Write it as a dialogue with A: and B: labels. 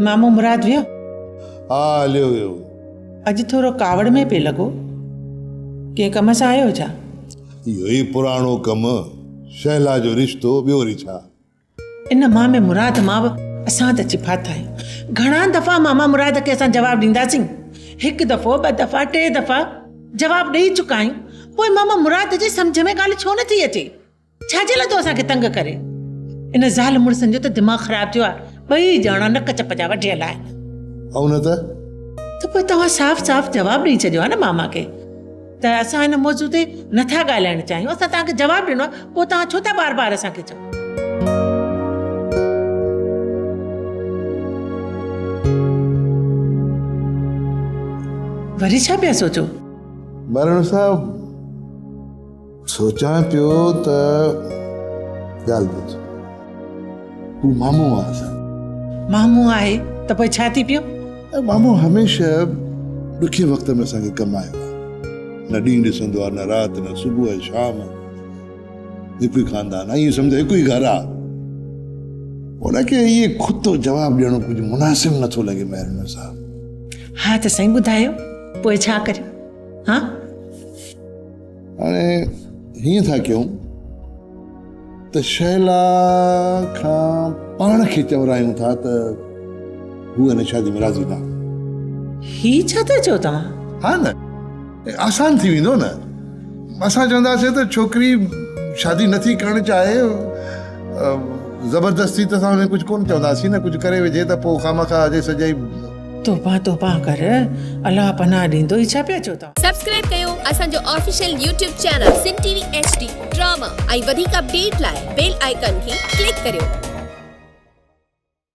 A: مامو مراد ويو؟
B: ها هليو ويو.
A: اڄ ٿورو ڪاوڙ ۾ پئي لڳو. ڪنهن ڪم سان آيو ڇا؟
B: اهو ئي پراڻو ڪم، شهلا جو رشتو، ٻيو وري ڇا؟
A: ان مامي مراد مان به اسان ته اچي ڦاٿا آهيون. گهڻا دفعا ماما مراد کي اسان جواب ڏينداسين. هڪ دفعو، ٻه دفعا، ٽي دفعا جواب ڏئي چڪا آهيون. پوء ماما مراد جي سمجهه ۾ ڳالهه ڇو نٿي اچي؟ ڇا جي لاء ٿو اسان کي تنگ ڪري؟ ان زال مڙسن جو ته دماغ خراب ٿيو آهي. ٻئي ڄڻا نڪ چپ جا وڍيل آهن.
B: ائون نه ته؟
A: ته پوء توهان صاف صاف جواب ڏئي ڇڏيو آهي نه ماما کي ته اسان هن موضوع تي نه ٿا ڳالهائڻ چاهيون. اسان توهان کي جواب ڏنو آهي، پوء توهان ڇو ٿا بار بار اسان کي چئو؟ وري ڇا پيا سوچو؟
B: بارڻ صاحب! سوچان پيو ته ڳالهه ٻڌ. هو مامو آهي اسان جو.
A: مامو آهي ته پوء ڇا ٿي پيو؟
B: مامو هميشه ڏکي وقت ۾ اسان کي ڪم آيو آهي. نه ڏينهن ڏسندو آهي نه رات نه صبح ۽ شام. هڪ ئي خاندان آهي ائين سمجهه هڪ ئي گهر آهي. هن کي ائين کتو جواب ڏيڻ ڪجهه مناسب نٿو لڳي مهرنو صاحب.
A: ها ته سائين ٻڌايو پوء ڇا ڪريون ها؟
B: هاڻي هيئن ٿا ڪيون ته شهلا کان پاڻ کي چورايون ٿا ته هو هن شادي ۾ راضي نه آهي.
A: هي ڇا ٿا چئو توهان؟
B: ها نه آسان ٿي ويندو نه. اسان چونداسين ته ڇوڪري شادي نٿي ڪرڻ چاهي زبردستي ته اسان هن کي ڪجهه ڪونه چونداسين نه ڪجهه ڪري وجهي ته پوء خامخواه اجائي سجائي
A: توبه توبه ڪر الله پناهه ڏيندو هي ڇا پيا چئو توهان.
C: سبسڪرائب ڪيو اسان جو official YouTube channel Sindh T V H D drama ۽ وڌيڪ اپڊيٽ لاء بيل آئيڪان کي ڪلڪ ڪريو.